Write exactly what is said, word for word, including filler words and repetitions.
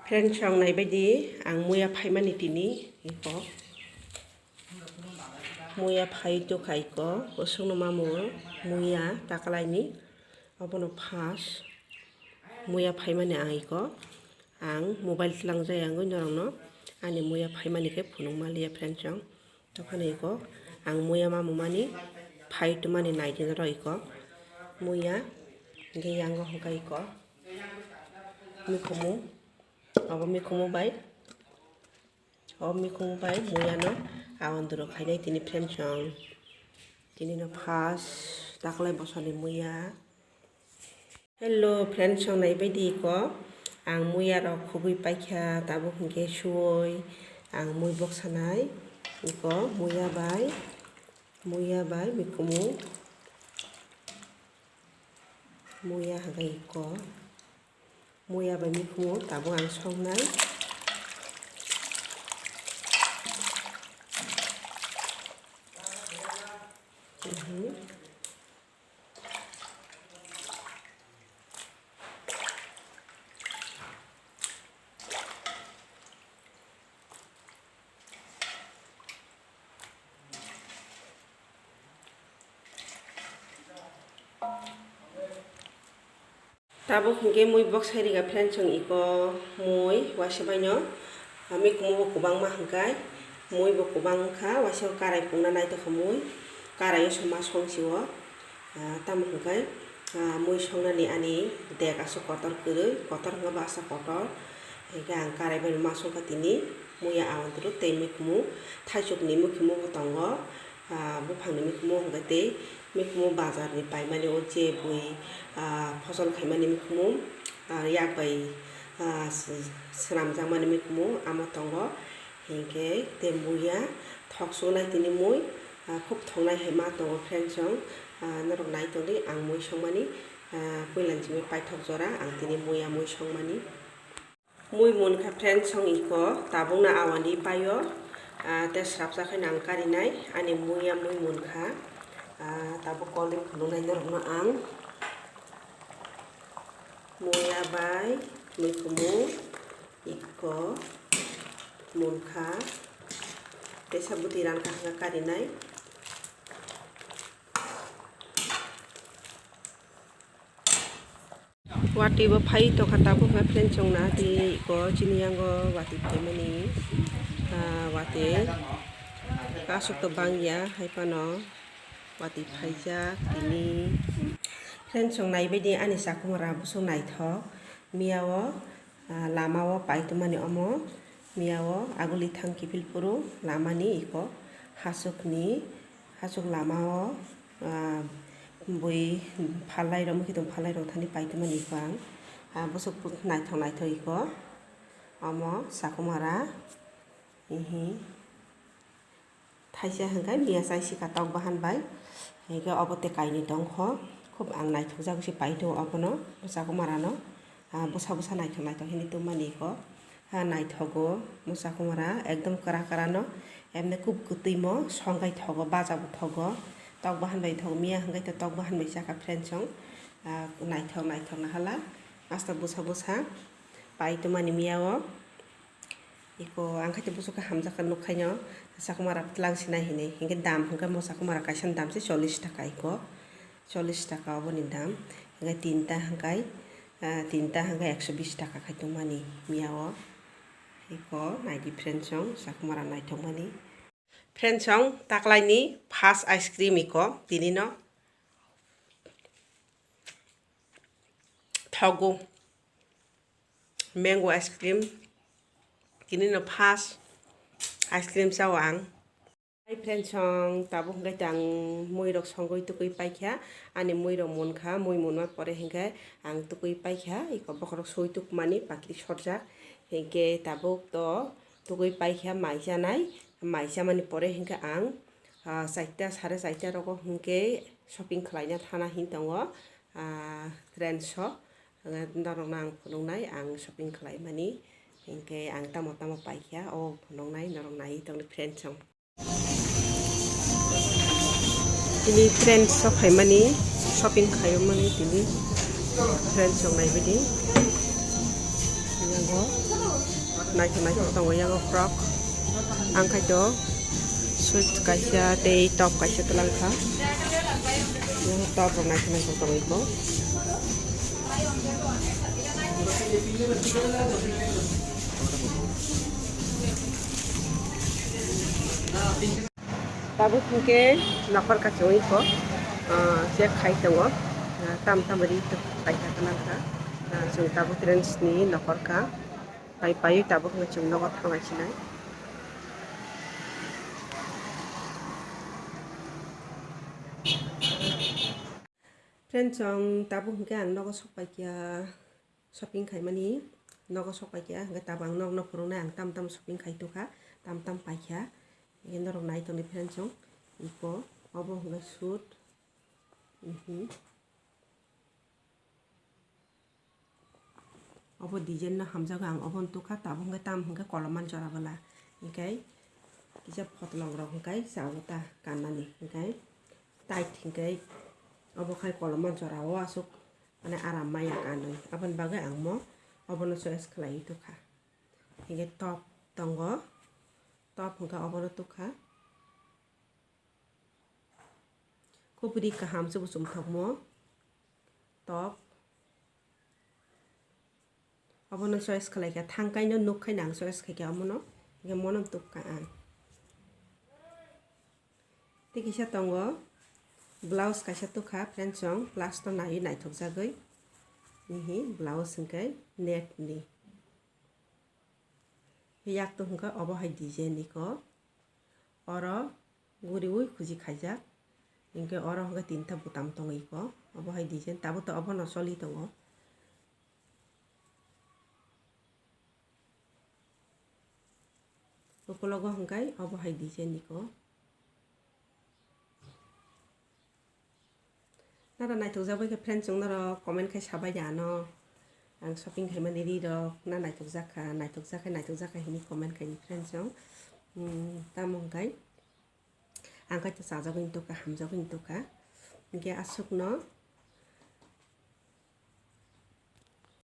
Friends, ang naibaidi ang muya phaimani tini iko. Muya phai tokha iko, bosongno mamu muya taklaini. Obono first muya phaimani ang iko. Ang mobile tlangjak yangwi norokno ani muya phaimani khe phunuk manliya friends chong. Tokhani iko ang muya mamumani phai tumani naidi norok iko. Muya hingke yango hwnkha iko. Mikhumu, abo mikhumu bai, o mikhumu bai muyano awan duro khainai tini friends chong. Tini no first taklai bosoni muya. Hello friends, chong naibaidi iko ang muya rok khugwi paikha, tabuk hinkhe suwoi ang mui boksanai iko muya bai, muya bai mikhumu, muya hwnkhe iko muya bai mikhumu tabuk ang songnai. Mhm. Tabuk hinkhe mui boksai rikha friends chong iko mui waisa baino, ah, mikhumu bo kwbangma hwnkhe mui bo kwbang wngkha, waisa karai pungna naitokha mui, karai o se ma song si o, ah, tamo hwnkhe, ah, mui songnani ani dek aswk kotor kwrwi, kotor hwnkha ba aswk kotor, hinkhe ang karai bai ma songkha tini muya awan duro tei mikhumu, thaisukni mikhumu bo tongo. Ah, buphangni mikhumu hwnkhe tei mikhumu bazarni paimani o je bui, ah, phosol khaimani mikhumu, ah, yak bai, ah, s-, swnamjakmani mikhumu amo tongo. Hinkhe tei muya thok suknai tini mui, ah, khub thoknai hai ma tongo friends chong, ah, norok nai tongdi ang mui songmani, ah, puila ni simi paithak jora ang tini muya mui songmani. Mui munkha friends chong iko, tabukno awani paio, ah, tei srapsa khe nang karinai, ani muya mui munkha, ah, tabuk koldrink phunuknai norokno ang muya bai mikhumu iko munkha, tei sa bwtwi rankha hwnka karinai. Watwi bo phai tongkha tabuk hwnka friends chong na tei iko chini yango watwi phaimani, ah, watwi aswk to bangya hai phano watwi phaijak tini. Friends chong naibaidi ani chakhumara bwswk naithok miya o, ah, lama o paitumani omo miya o aguli thang kiphilphuru lamani iko hasukni Hasuk lama o, ah, bui phalai rok, mukhitung phalai rok thani paitumani iko ang. Ah, bwswk naithok naithok iko. Omo chakhumara, ihi. Thaisa hwnkhe miya chai sika tok bahan bai. Hinkhe obo tei kainwi tongkho. Khub ang naithokjagwi se paitongo obono, chakhumara no. Ah, bwsa bwsa naithok naithok hinwi tongmani iko. Ah, naithogo, mwsa khumara ekdom kwra kwra no, emne kub kwtwi mo songkai thogo, baja bo thogo, tok bahan bai thogo, miya hwnkhe to tok bahan bai chakha friends chong. Ah, naithok naithok nahala, asta bwsa bwsa pai tongmani miya o. Iko ang khaite bwswk khe hamjakha nukhaino, chakhumara twlangsinai hinwi, hinkhe dam hwnkhe mwsa khumara kaisa ni dam se chollish taka iko. Chollish taka oboni dam, hwnkhe tinta hwnkhe, ah, tinta hwnkhe ekso bish taka khai tongmani miya o. Iko naidi friends chong chakhumara naithokmani. Friends chong taklaini first ice cream iko tinino thogo. Mango ice cream. Tini no first ice cream chao ang. Hi friends, chong tabuk hwnkhe ang mui rok songwi tukui paikha. Ani mui rok munkha, mui munma pore hwnkhe ang tukui paikha. Iko bokhorok soi tukmani pakri sorjak. Hwnkhe tabuk to tukui paikha mai chanai. Mai chamani pore hwnkhe ang, ah, chaita, sare chaita rogo hwnkhe shopping khwlaina thana hin tongo. Ah, friends o. Norokno ang phunuknai, ang shopping khlaimani, hinkhe ang tamo tamo paikha, o phunuknai norok naiwi tongdi friends chong. Tini friends o phaimani, shopping khaimani tini friends chong naibaidi. Yango Naithok naithok tongo yago frock. Ang khaito suit kaisa tei top kaisa twlang kha. Yago top rok naithok naithok tongwi ko. Tabuk hwnkhe nokor kachangwi ko, ah, check khai tongo. Ah, tam tam ri tok paikha kwlangkha. Ah, chwng tabuk trends ni nokor ka. Pai paiwi tabuk hwnkhe chwng nogo thanglai sinai. Friends, chwng tabuk hwnkhe ang nogo sok paikha. Shopping khaimani nogo sok paikha, hwnkhe tabuk ang nokno phwrwngnai, ang tam tam shopping khai tongkha, tam tam paikha, hwnkhe norok nai tongdi friends chwng. Iko obo hwnkhe suit, mhm. Obo design no hamjago, ang obono tukha, tabuk hwnkhe tam hwnkhe kolomani jora bwla, hwnkhe kisa photlong rok hwnkhe chago ta kannani, hwnkhe tight hwnkhe obo khai kolomani jora o aswk. Mane aram maya kanwi. Aboni bagwi ang mo obono choice khlaiwi tukha. Hingke top tongo. Top hingke obono tukha. Kubri kaham se bo chumthokmo. Top. Obono choice khlaikha. Thangkaino nukhaino ang choice khaikha omono. Hingke mono tukha ang. Tei kisa tongo, blouse kaisa tukha, friends chwng, blouse to naiwi naithokjagwi. Hihi, blouse hwnkhe net ni. Yak to hwnkhe obo hai design ni ko. Oro guriwi khuji khaijak. Hinkhe oro hwnkhe tinta butam tongwi ko. Obo hai design, tabuk to obono choli tongo. Ukologo hwnkhe obo hai design ni ko. Nara naithokjak bai khe friends chwng norok comment khai sabai ya ano. Ang shopping khaimani ri rok na naithokjak kha, naithokjak kha, naithokjak kha hini comment khai ni friends chwng. Hmm, tamo hwnkhe ang kaitor chajagwi tongkha, hamjagwi tongkha. Hinkhe aswkno